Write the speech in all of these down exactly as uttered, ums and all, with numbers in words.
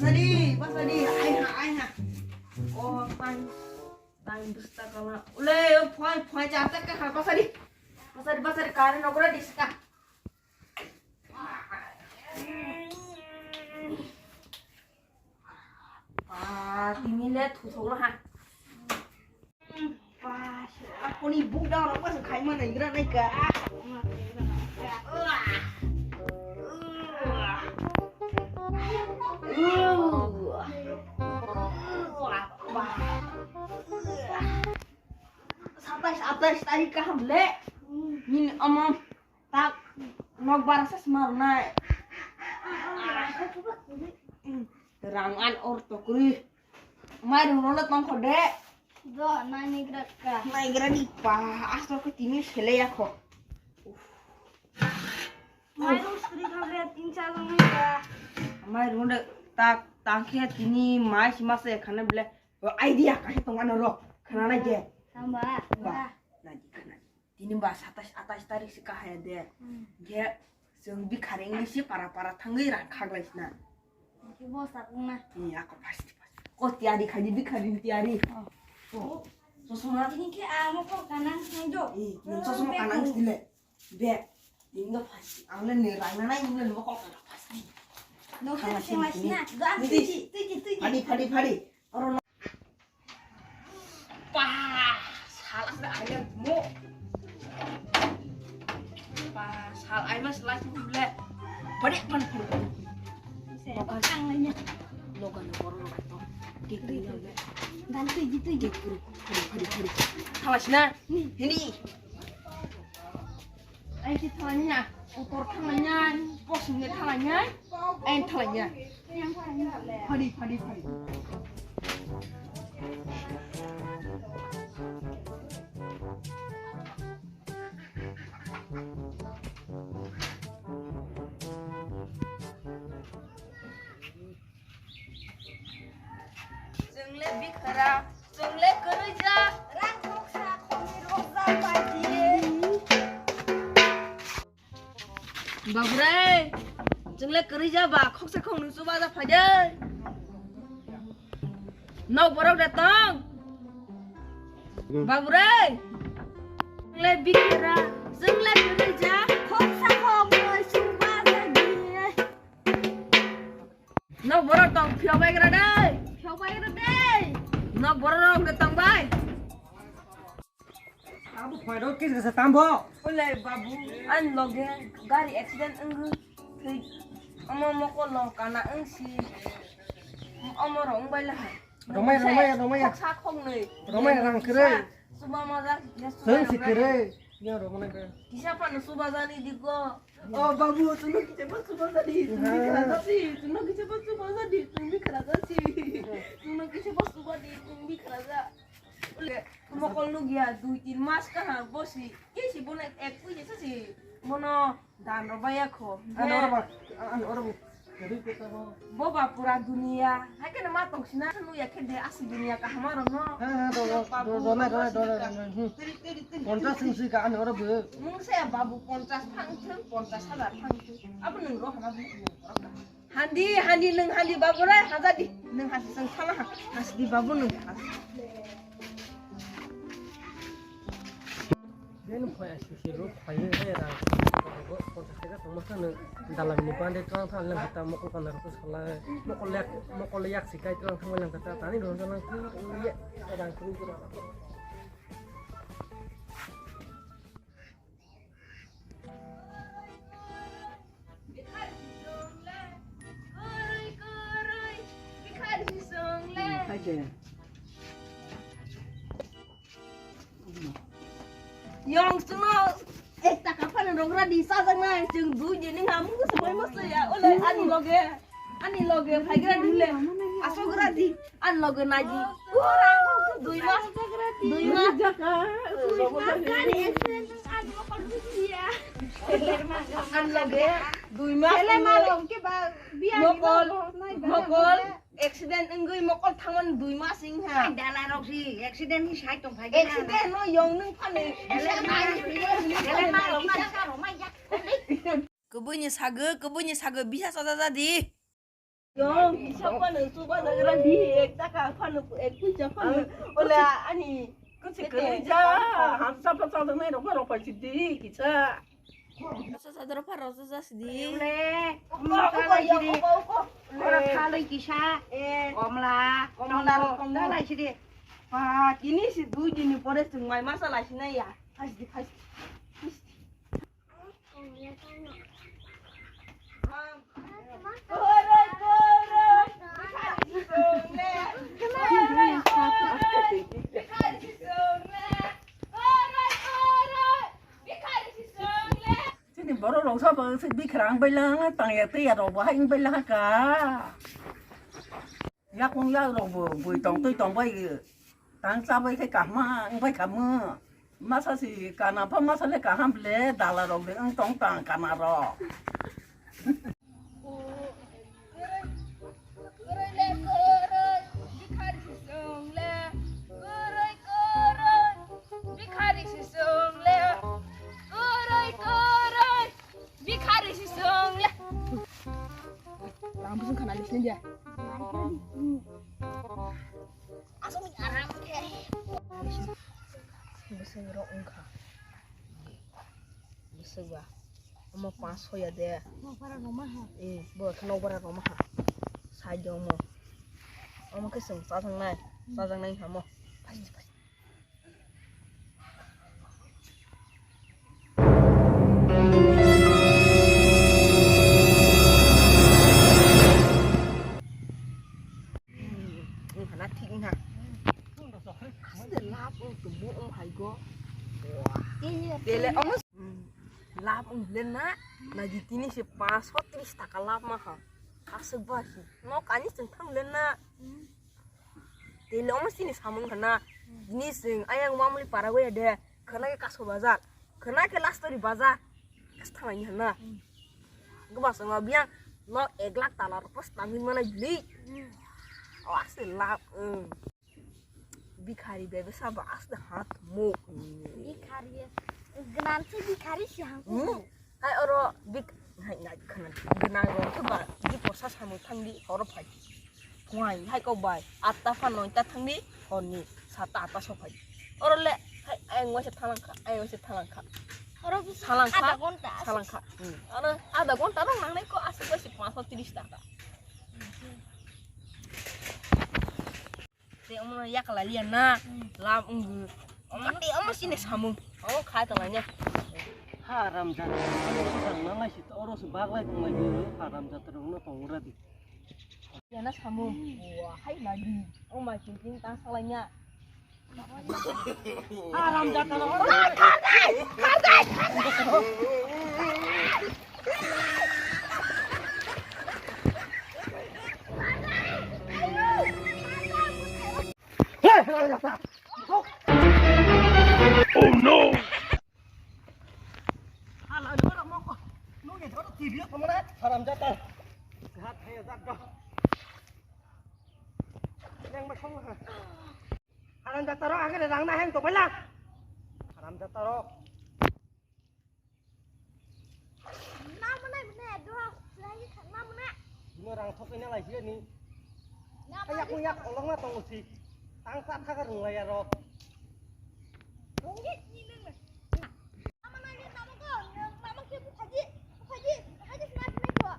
Basadi, basadi, ai ha, ai ha. Oh, tang, tang bwsta kala. Ule, phai, phai, char ta ka ha, basadi. Basadi, basadi, kare nokra diska. Ah, tini le thusok na ha. Ba, akoni bukdang rok basa khai ma naigra nai ka. Satais, atais tarik kaham le. Min amam tak nok barasa semar nai. Rang an or tokri. Mai rung rona tong kho de. Do, nai ni grak ka. Nai gra ni pa, astor ko tini sele ya kho. Mai rung sri kha le tin char rung nai ka. Mai rung de tak, tak khe tini mai si ma se khana bile. O idea ka he tong ano ro. Khana na je. Tamba. Ba. Ba. Na ji khana. Tini ba satais atais tarik se kahaya de. Hmm. Ge, chwng bikha rengni se para para thangwi rang khaglai sina. Ki bo sakung na. Ni ako pasti pasti. Ko tiyari khai di bikha reng tiyari. Oh. Oh. Sosoma. Tini ke amo ko kanang sangjo. Eh, nung sosoma kanang sile. Be. Tini do pasti. Ang le ni rang na nai nung le bo ko kanang pasti. No ke sing lai sina. Do am tiji, tiji, tiji. Phadi, phadi, phadi. Oro no. Pa, sal ang da ayam mo. Pa, sal ayam mas lai tu le. Pade pan pun. Logan. Logan, logan, logan. Dik dik. Dan tu jitu jitu. Padi, padi, padi. Salah sina. Ni. Ini. Ai, si thalanya, utor thalanya, posungnya thalanya, ai thalanya. Phadi, phadi, phadi. Chwng le bikhara, chwng le kwrwija. Rang khoksa khokni rokjak bai di. Babu re, chwng le kwrwija ba, khoksa khoknwi chubaja phai de. Nok borok de tong. Babu re, chwng le bikhara, chwng le kwrwija. Khoksa khoknwi chubaja di. Nok borok tong phiyok bai gra dei. Phiyok bai gra dei. Nok borok rok de tong bai. Abo phai rok kis kisa tambo. Ole babu, an loge gari accident wngwi thwi. Omo mokol no kana wngsi. Omo rok wngbai lahai. Romai, romai, romai. Khoksa khoknwi. Romai rang kwrwi. Chuba maja. Chwng si kwrwi. Ya romai. Kisa phano chuba jani digo. O babu, chwngno kicha bas chuba jadi, chwng bikha rajasi, chwngno kicha bas chuba jadi, chwng bikha rajasi, chwngno kicha bas chuba di, chwng bikha raja. Ule, mokol nukya, dui tin mas kaham bosi, kesi bono ek puisa sasi, bono dan rw baya kho. Ani oro ba, ani oro bo. Bo ba pura duniya. Hai kheno ma tong sina nuya khe de asli duniya kaham aro no. Ha, ha, do, do, do, do, nai, do, nai, do, nai, do, nai, hmm. Ponchas sing sui ka ani oro bo. Mung se babu ponchas thang thung, ponchas hajar thang thung. Abo nung ro hana bu. Handi, handi nung handi babu re, haja di. Nung hasi sang sama ha. Hasi di babu nung. Bini phai aswk se rw phaiwi hai rang rwgo, ponchas taka tongma khe nwng dalam ni bande twlang thang lang hata mokol kana rwkhe salai mokol yak mokol yak se kai twlang thang lang kata tani rw lang thang ye rang kwrwi kwrwi. Yong suno ek taka phano rogra di sajak nai chwng dui din wng ha mung se bai masa ya ole ani loge ani loge phaigra dile asogra di. An loge naji. Ura, dui mas. Dui mas. Dui mas kari accident ang ano kol dia. An loge dui mas. Ele malong ke ba biya mokol mokol accident wngwi mokol thangman dui mas wng ha. Dala rok si accident ni sai tong phai. Accident no yong nung phani. Ele malong ka sa ro mai ya. Kwbwini sagwi kwbwini sagwi bisa chacha jadi. Yo, kisa phano chubajagra di, ek taka phano, ek puisa phano. Ole ani. Kuchi kwrwi ja, hamsa pa chajaknai rok, rok pai chidi kisa. Rosa sadar pa rosa jas di. Ole, omo kala chidi. Ora khalai kisa. Eh, komla, komla, komla. Dalai chidi. Pa, tini si dui dini pore chwng mai masa lai sinai ya. Phas di, phas di. Chini borok rok sabo se bikhrang bai lang tang ya tei ya rok bo hai bai lang ka. Yakung yak rok bo bui tong tui tong bai. Tang chabai khe kahma wngbai khamu. Masa si kana pha masa le kaham le dala rok de wng tong tang kana rok. Lam pusung khana lisini dia. Asal aram khe. Bwswk rok wngkha. Bwswk ba. Omo panch soi ya de. Nokbar rok ma ha. Eh, bo khe nokbar rok ma ha. Sai de omo. Omo khe chwng chajaknai. Chajaknai wngkha omo. Wngkha na thik wngkha. Asle lab wng tongmo wng hai go. Tele omo lab wng le na, na di tini se panch sho tris taka lab ma ha. Aswk ba hi. No kani chwng thang le na. Tele omo sini samung khana. Bini sing ayang mamuli para goya de. Khana ke kaso bazar. Khana ke last story bazar. Kas thangai ni hana. Gba song biang no ek lakh tala ro pas tangin mana juli. O ase lab. Bikhari bebe sabo aste hat mo. Bikhari. Gnan se bikhari si hang. Hai oro bik hai nai khana gwnang rok khe ba di porsa samung thangdi horo phai. Phungai hai kok bai atta pha noita thangdi horni satta atta sok phai. Oro le hai ayang waisa thalangkha ayang waisa thalangkha. Oro salangkha adha ghonta salangkha. Oro adha ghonta rok nangnai ko aswk waisa panch sho tris taka. Te omo no yakla liya na. Lam wngwi. Omo te omo sini samung. Omo khai tong laina. Haram jatra. Oro se baglai tong lai. Haram jatra no tong ura di. Yana samung. Wah, hai lagi. Omo mai king king tang salainya. Haram jatra. Oh no! Haram jataro agre rang na heng to bela. Haram jataro. Namanai mane do lai khang namana. Bino rang thok ina lai sini. Kaya kung yak olong na tong si. Tang sa thagar rung lai aro. Rung ye ni nang na. Namanai ni nama ko nama ke bu phaji phaji phaji sna sna ko.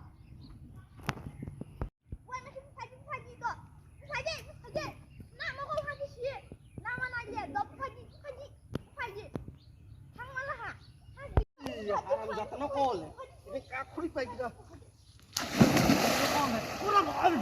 Haram jatano kol. Ini kakhuri pai kita. Ora ba abi.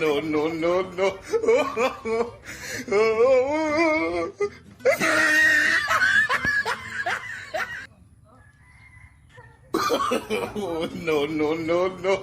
No, no, no, no. No, no, no, no.